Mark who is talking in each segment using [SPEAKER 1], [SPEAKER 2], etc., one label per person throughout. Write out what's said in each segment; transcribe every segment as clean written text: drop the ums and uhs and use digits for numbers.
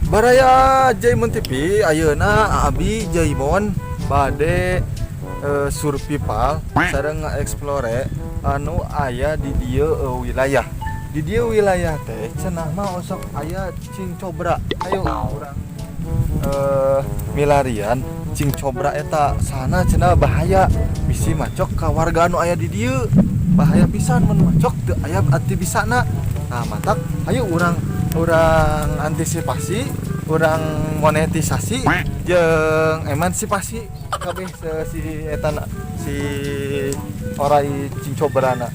[SPEAKER 1] Baraya Jaimon TV ayeuna abi Jaimon bade survival sareng explore anu aya di dieu wilayah. Di dieu wilayah teh cenah mah osok aya cing cobra. Ayo urang milarian cing cobra eta sana cenah bahaya bisi macok ka warga anu aya di dieu. Bahaya pisan mun macok teu aya anti bisana. Nah, matak ayo urang urang antisipasi, urang monetisasi jeung emansipasi kabeh si eta si orai cing cobrana.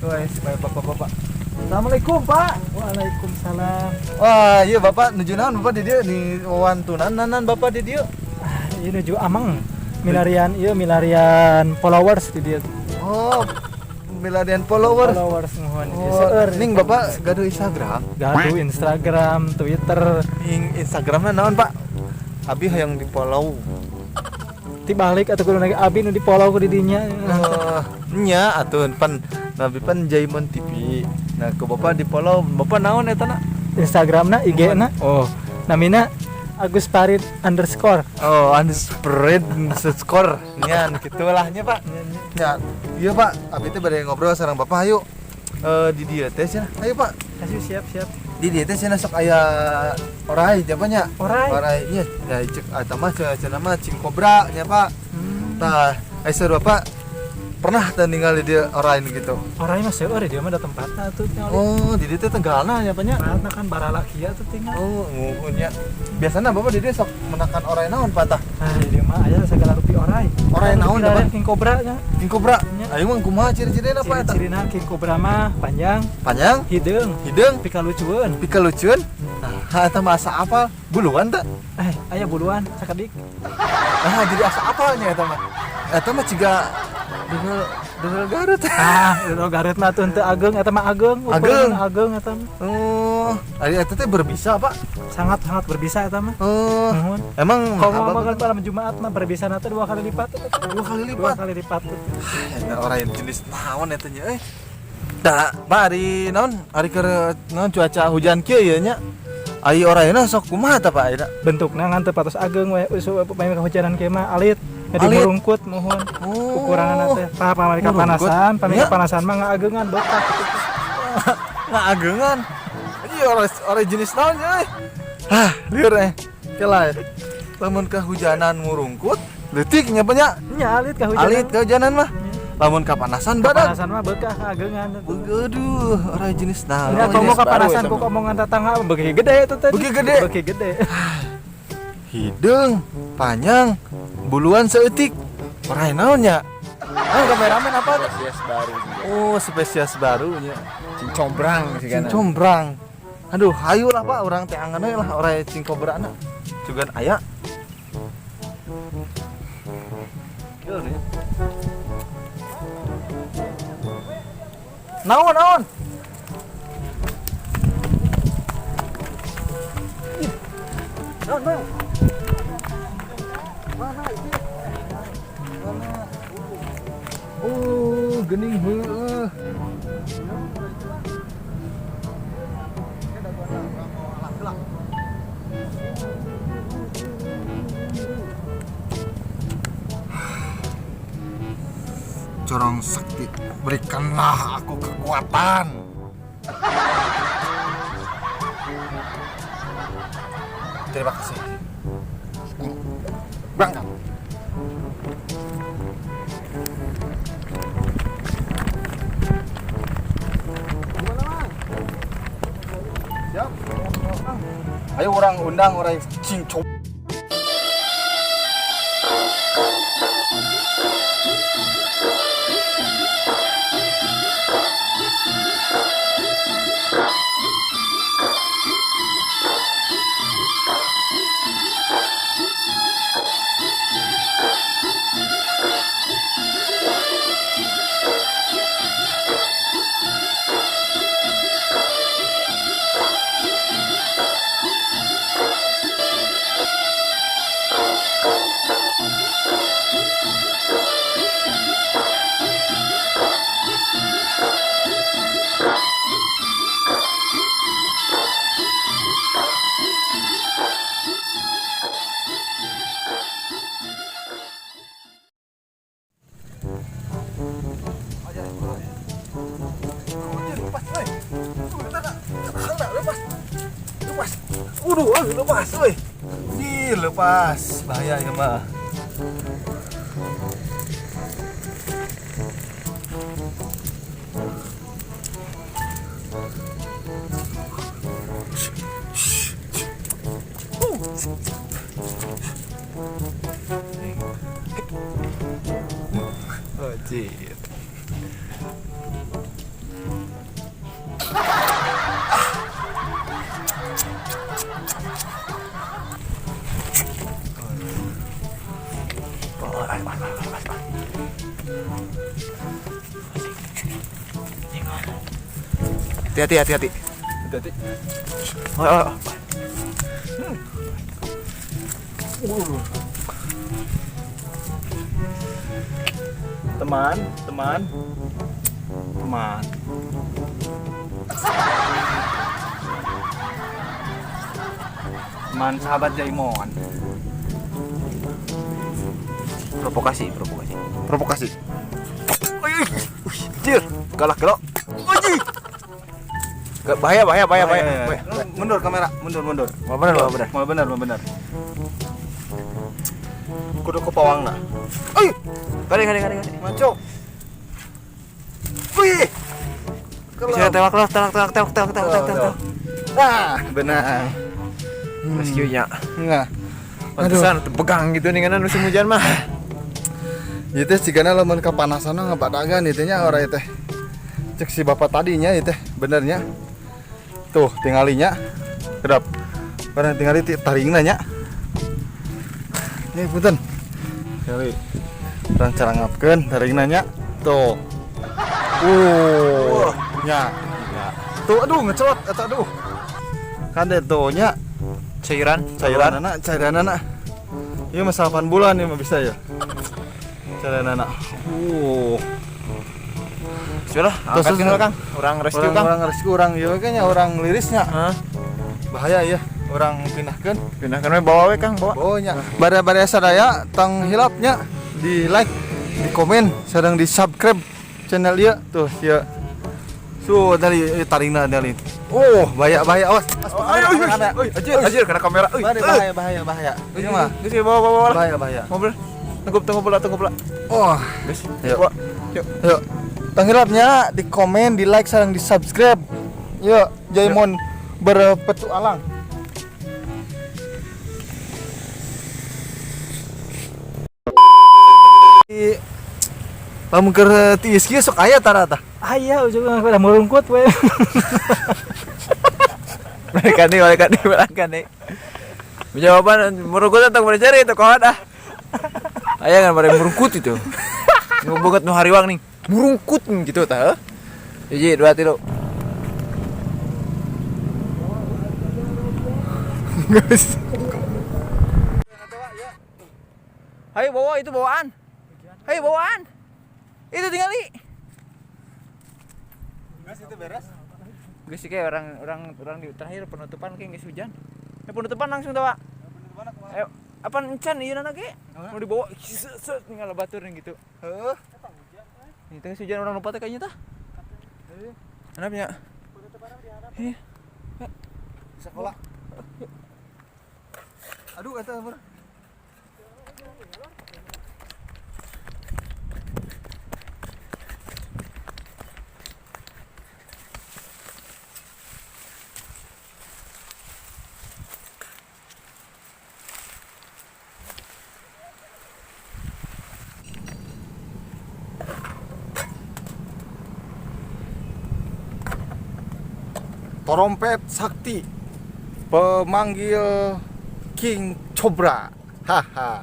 [SPEAKER 1] Wah, si bapak-bapak.
[SPEAKER 2] Assalamualaikum, Pak. Waalaikumsalam.
[SPEAKER 1] Wah, iya Bapak nuju naon Bapak di dieu ni wantunan nanan Bapak di dieu.
[SPEAKER 2] Ah, ieu nuju ameng. Milarian ieu milarian followers di dieu.
[SPEAKER 1] Oh, milarian followers.
[SPEAKER 2] Followers nuhun.
[SPEAKER 1] Oh,
[SPEAKER 2] Seueur.
[SPEAKER 1] ning Bapak gaduh Instagram?
[SPEAKER 2] Gaduh Instagram, Twitter.
[SPEAKER 1] Ning Instagramna naon, Pak? Abi hayang di-follow.
[SPEAKER 2] Tibalik atuh kudu lagi abi nu di-follow ku di dinya.
[SPEAKER 1] Nya atuh pan nabi pan Jaimon TV. Nah, ke Bapak di-follow, Bapak naon eta na?
[SPEAKER 2] Instagramna, IG-na. Oh, namina Agus Farid underscore.
[SPEAKER 1] Oh, underscore underscore. Nya kitu lah nya, Pak. Nya, iya Pak, abi teh bade ngobrol sareng Bapak ayo. Di dieu teh cenah. Ayo Pak.
[SPEAKER 2] Ayo siap siap.
[SPEAKER 1] Di dieu teh cenah sok aya orai nya nya.
[SPEAKER 2] Orai.
[SPEAKER 1] Orai iya, ya cek eta mah cenah mah cing kobra nya Pak. Tah, ai saur Bapak pernah teh ningali dia orai nu gitu?
[SPEAKER 2] Orai mah seueur dia mah da tempatna atuh tinggal.
[SPEAKER 1] Oh, di dieu teh tenggalna nya Pak nya.
[SPEAKER 2] Tempatna kan baralakia tuh tinggal.
[SPEAKER 1] Oh, muhun nya. Biasana Bapak di dieu sok menakan orai naon Pak tah?
[SPEAKER 2] Ah, di dieu mah aya segala rupi orai.
[SPEAKER 1] Orai naon
[SPEAKER 2] Bapak?
[SPEAKER 1] Bapak?
[SPEAKER 2] King Cobra nya.
[SPEAKER 1] King Cobra.
[SPEAKER 2] Nya.
[SPEAKER 1] Ayo mah kumaha ciri-cirina Pak eta?
[SPEAKER 2] Ciri-cirina King Cobra mah panjang,
[SPEAKER 1] Panjang,
[SPEAKER 2] hideung,
[SPEAKER 1] hideung,
[SPEAKER 2] pikalucueun.
[SPEAKER 1] pikalucueun. Nah, eta mah asa apal? Buluan teh?
[SPEAKER 2] Aya buluan sakedik.
[SPEAKER 1] Nah, jadi asa apal nya eta mah. Eta mah ciga dodol dodol Garut.
[SPEAKER 2] Ah, dodol Garut mah tuh henteu ageung, eta mah ageung.
[SPEAKER 1] Ageung.
[SPEAKER 2] Ageung eta mah.
[SPEAKER 1] Oh, ari eta teh berbisa, Pak.
[SPEAKER 2] Sangat-sangat berbisa eta mah.
[SPEAKER 1] Oh,
[SPEAKER 2] Nuhun.
[SPEAKER 1] emang
[SPEAKER 2] Kalau
[SPEAKER 1] apa
[SPEAKER 2] makan malam Jumat mah berbisa teh 2 kali lipat.
[SPEAKER 1] 2 kali
[SPEAKER 2] 2
[SPEAKER 1] lipat.
[SPEAKER 2] kali lipat.
[SPEAKER 1] Eta orang jenis naon eta nya euy. Da, Pak ari naon? Ari keur naon cuaca hujan kieu ye nya. Ari orangna sok kumaha tah Pak ayeuna?
[SPEAKER 2] Bentukna ngan teu patos ageung we upami kahujanan kieu mah alit. Jadi
[SPEAKER 1] Alit.
[SPEAKER 2] murungkut muhun.
[SPEAKER 1] Oh.
[SPEAKER 2] Ukuranana teh pa pamali
[SPEAKER 1] Murungkut.
[SPEAKER 2] kapanasan, pamali
[SPEAKER 1] Nya.
[SPEAKER 2] kapanasan mah ngaageungan botak gitu.
[SPEAKER 1] Ngaageungan. Iya orang jenis naon nya euy. Hah, lieur eh. Kela. Lamun kahujanan murungkut, leutik nya Pak nya.
[SPEAKER 2] Nya alit kahujanan.
[SPEAKER 1] Alit kahujanan mah. Lamun kapanasan badag.
[SPEAKER 2] Kapanasan mah beukah ngaageungan.
[SPEAKER 1] Aduh, orang jenis naon.
[SPEAKER 2] Ya, komo
[SPEAKER 1] Jenis baru
[SPEAKER 2] kapanasan
[SPEAKER 1] eta
[SPEAKER 2] ku
[SPEAKER 1] mah.
[SPEAKER 2] omongan tetangga beuki gede itu tadi.
[SPEAKER 1] Beuki gede.
[SPEAKER 2] Beuki gede.
[SPEAKER 1] Hideung, panjang, buluan seeutik. Orai naon nya? Ah, kameramen apa?
[SPEAKER 3] Spesies baru juga.
[SPEAKER 1] Oh, spesies baru nya.
[SPEAKER 3] Cing combrang sih kan.
[SPEAKER 1] Cing combrang. Aduh, hayu lah Pak, urang teh angan we lah orai cing kobrana. Cugan aya. Kieu nih. Naon, naon? Ih. Naon, Bang? Mana itu? Mana? Oh, geuning heueuh. Corong sakti, berikanlah aku kekuatan. Terima kasih. Berangkat. Gimana, Mang? Siap. Ayo orang undang orang cincong. Lepas. Waduh, lepas euy. Ih, lepas. Bahaya ieu mah.
[SPEAKER 3] Oh, jir. Hati-hati, hati-hati.
[SPEAKER 1] Hati-hati.
[SPEAKER 3] Oh, oh, oh.
[SPEAKER 1] Teman, teman. Teman. Teman sahabat Jaimon.
[SPEAKER 3] Provokasi, provokasi.
[SPEAKER 1] Provokasi.
[SPEAKER 3] Wih, jir, galak galak. Wajih. Bahaya, bahaya, bahaya, bahaya. Bahaya.
[SPEAKER 1] Mundur kamera, mundur, mundur.
[SPEAKER 3] Mau bener, mau bener.
[SPEAKER 1] Mau bener, mau bener. Kudu ke pawangna. Ayo,
[SPEAKER 3] Gade, gade, gade, gade.
[SPEAKER 1] macok. Wih.
[SPEAKER 3] Bisa tewak lah, tewak, tewak, tewak, tewak, tewak, tewak, tewak.
[SPEAKER 1] Ah, benar.
[SPEAKER 3] Rescue-nya.
[SPEAKER 1] Nah,
[SPEAKER 3] Pantesan pegang gitu nih kan musim hujan mah.
[SPEAKER 1] Ieu teh cigana lamun kapanasan ngabadagan ieu teh nya ora ieu teh. Cek si bapak tadinya ieu teh benernya. Tuh tinggalinya. Kedap. Barang tingali ti taringna nya. Punten. Tingali. Urang carangapkeun taringna nya. Tuh. Nya. Tuh aduh ngecelot eta aduh. Kan tuh nya
[SPEAKER 3] Cairan,
[SPEAKER 1] cairan anak, cairan anak. Ieu mah 8 bulan ieu mah bisa ya. Cairan anak.
[SPEAKER 3] Sudah,
[SPEAKER 1] Terus,
[SPEAKER 3] angkatkeun
[SPEAKER 1] terus.
[SPEAKER 3] Kang. Urang rescue
[SPEAKER 1] Orang
[SPEAKER 3] Kang.
[SPEAKER 1] orang rescue orang ieu kayaknya orang lirisnya.
[SPEAKER 3] Hah?
[SPEAKER 1] Bahaya ya, orang pindahkeun.
[SPEAKER 3] Pindahkeun we bawa we Kang, bawa.
[SPEAKER 1] Oh nya. Baraya-baraya sadaya tong hilapnya di like, di komen, sareng di subscribe channel ieu tuh ieu. Tuh dari taringna dari. Oh, bahaya bahaya awas. Awas,
[SPEAKER 3] Ayo,
[SPEAKER 1] kamera.
[SPEAKER 3] ayo, anjir, anjir kena kamera. Euy,
[SPEAKER 1] Bahaya bahaya bahaya bahaya. Ieu mah
[SPEAKER 3] Geus bawa bawa bawa.
[SPEAKER 1] bahaya bahaya.
[SPEAKER 3] Mobil. Tunggu tunggu pula, tunggu pula.
[SPEAKER 1] Oh,
[SPEAKER 3] Geus.
[SPEAKER 1] Yuk.
[SPEAKER 3] Bawa. Yuk.
[SPEAKER 1] yuk. Tong hilapnya di komen, di like, sareng di subscribe. Yuk, Jaimon berpetualang. Lamun keur tiis kieu sok aya tara tah.
[SPEAKER 2] Aya ujung udah merungkut we.
[SPEAKER 3] Mereka nih, mereka nih, mereka nih. Jawaban merungkut atau mencari itu kawan ah. Aya kan bare merungkut itu. Nu bogat nu hariwang nih. Merungkut gitu tah. Hiji, dua, tilu. Guys. Ayo bawa itu bawaan. Ayo bawaan. Itu tinggali.
[SPEAKER 1] Geus itu beres.
[SPEAKER 3] Geus kayak orang di terakhir penutupan kayak geus hujan. Ya penutupan langsung tawa. Ayo, apa encan ieu nana ge? Mau dibawa set tinggal batur gitu.
[SPEAKER 1] Heuh.
[SPEAKER 3] Ini teh hujan orang lupa teh kayaknya tah. Kenapa ya? Iya.
[SPEAKER 1] Sekolah. Aduh eta mah. Trompet sakti pemanggil King Cobra. Haha.